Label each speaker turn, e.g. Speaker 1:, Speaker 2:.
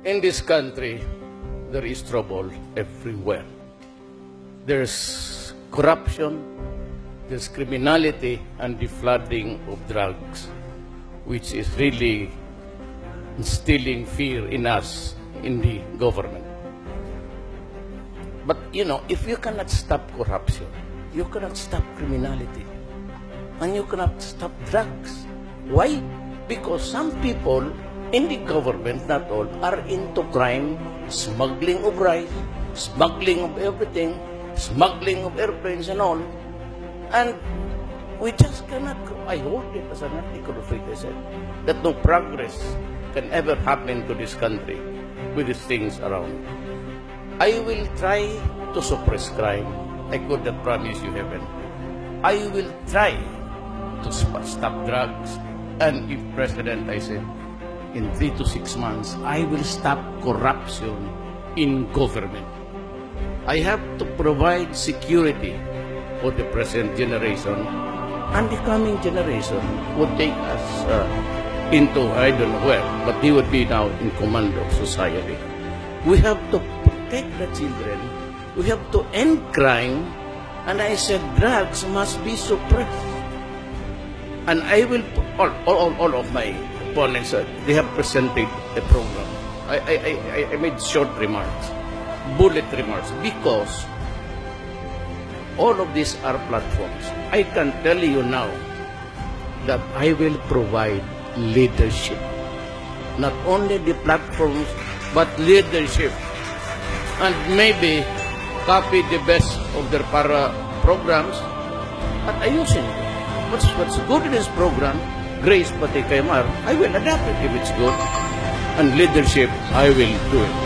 Speaker 1: In this country, there is trouble everywhere. There's corruption, there's criminality, and the flooding of drugs, which is really instilling fear in us, in the government. But if you cannot stop corruption, you cannot stop criminality, and you cannot stop drugs. Why? Because some people in the government, not all, are into crime, smuggling of rice, smuggling of everything, smuggling of airplanes and all. And we just cannot, I hold it as an article of faith, I said, that no progress can ever happen to this country with these things around. I will try to suppress crime. I could not promise you heaven. I will try to stop drugs. And if president, I said, in 3 to 6 months, I will stop corruption in government. I have to provide security for the present generation and the coming generation would take us into, I don't know where, but he would be now in command of society. We have to protect the children. We have to end crime. And I said drugs must be suppressed. And I will, all of my opponents, they have presented a program. I made short remarks, bullet remarks, because all of these are platforms. I can tell you now that I will provide leadership. Not only the platforms, but leadership. And maybe copy the best of their para programs at ayusin ko. What's good in this program, Grace pati kay Mar, I will adapt it if it's good. And leadership, I will do it.